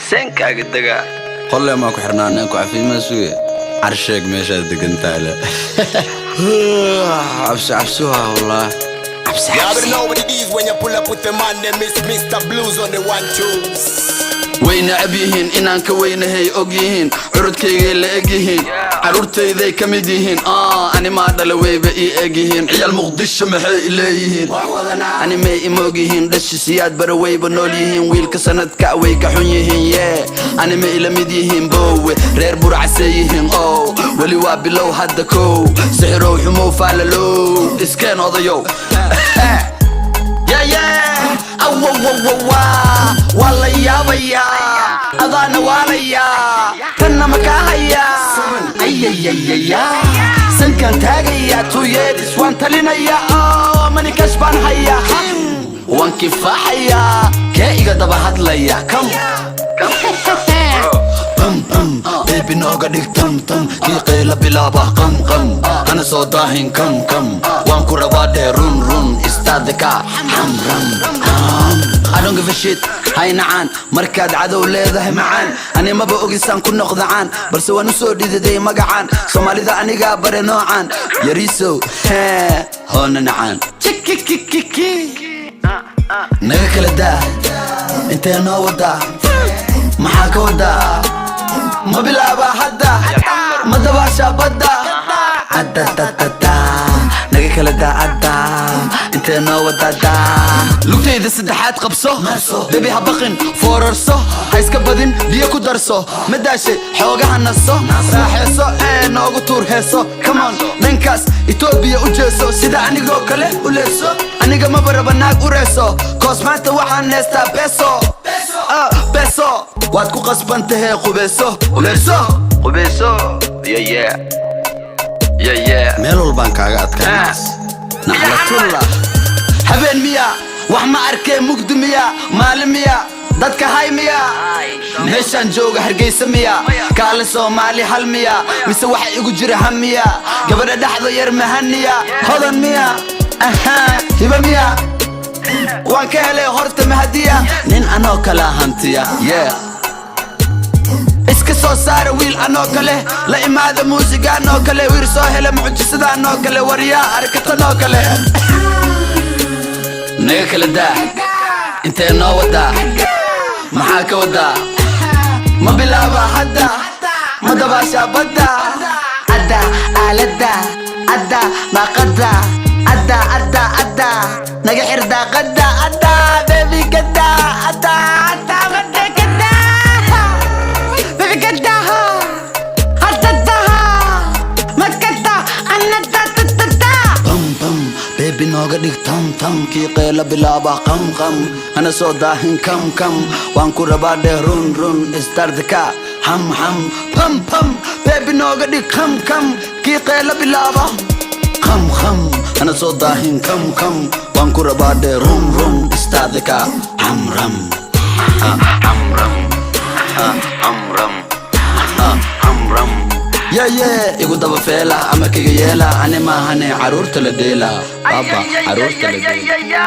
Seenkaaga degaa. Qolle maa ku xirnaa ku cafiimaa suge. Carsheeg meeshaad degan tahay le. Cabsi cabsi waa wallah. Cabsi You already cabsi. know what it is when you pull up with the man, them it's Mr. Blues on the one twos. Way necab yihiin inaan ka weynahay, og yihiin curudkaygay la eg yihiin, carruurtayday ka mid yihiin. Animaa dhala, wayba ii eg yihiin. Ciyaal Muqdisho maxay i leeyihiin? Animay imoog yihiin? Dhashi Siyaad Bara wayba nool yihiin. Wiilka sanadka way ka xun yihiin. Yee, anima ila mid yihiin? Boowe reer Burcasee yihiin. Ow, weli waa bilow hadda kow. Sixirow xumow faalalow iskeen odayow. Yeah. Awawawawa, waa la yaabayaa, adaana waalayaa, tanna ma kaa hayaa? Ayayayaya, sankaan taagayaa, 2 years waan talinayaa. Oh, money cash baan hayaa, waan kifaaxayaa. Kee iga daba hadlaya? Kam bam bam, baby, nooga dhig tam tam. Kii qayla bilaaba, qam qam. Hana soo daahin, kam kam. Waan ku rabaa dhee, run run. Istaadika xamram ham. I don't give a shit, hay nacaan markaad cadow leedahay macaan. Ani maba ogisaan ku noqdacaan, balse waan u soo dhididay magacaan. Soomaalida anigaa bare noocaan. Yariisow hee, hoona nacaan. Chikikikiki, naga kala daa. Intee noo wadaa? Maxaa ka wadaa? Ma bilaabaa hadda? Ma dabaashaa badda? Adadadada, naga kala daa. Adda, intee noo wadadaa? Lugtayda saddexaad qabso, bebi, ha baqin, foorarso, ha iska badin, biyo ku darso. Ma daashay? Xoogaha naso, raaxeeso ee noogu tuur heeso. Come on, dhankaas Itoobiya u jeeso, sida anigoo kale u leeso. Aniga maba raba naag u reeso, koos maanta waxaan heestaa beso. Ah, beso waad ku qasban tahee, qubayso, qubayso, qubayso. Yeah, yeah, yeah. Meel walbaan kaaga adkaa. Naxlatullah. Habeen miya? Wax ma arkee. Mugdi miya? Maalin miya? Dadka hay miya? Meeshaan jooga Hargeysa miya? Kaale, Soomaali hal miya mise waxa igu jira ham miya? Gabadha dhexda yar mahaniya? Hodan miya? Aha, hiba miya? Waan ka helay horta mahadiya. Nin anoo kala hantiya, yeah, iska soo saara. Wiil anoo kale la imaada, muusigaanoo kale, wiil soo hela mucjisadaanoo kale, waryaa arkatanoo kale. Naga kala daa. Intee noo wadaa? Maxaa ka wadaa? Ma bilaabaa hadda? Ma dabaashaa badda? Adda aaladda, adda daaqadda, adda, adda, adda, naga xir daaqadda. Adda, baby, gada, adda, adda, adda, gada, baby, gada, adda, makada, anada, tata. Bam bam, baby, nooga dhig tam tam. Kii qeyla bilaaba, qam qam. Hana soo daahin, kam kam. Waan ku rabaa dheh, run run. Istardika ham ham. Pam pam, baby, nooga dhig kam kam. Kii qeyla bilaaba, qam qam. Hana soo daahin, kam kam. Waan ku rabaa dheh, run run. Istardika hamram hamram hamram hamram. Yeah, igu daba feela ama kaga yeela. Ani maahane, caruurta la dheela, baaba, caruurta la dheela.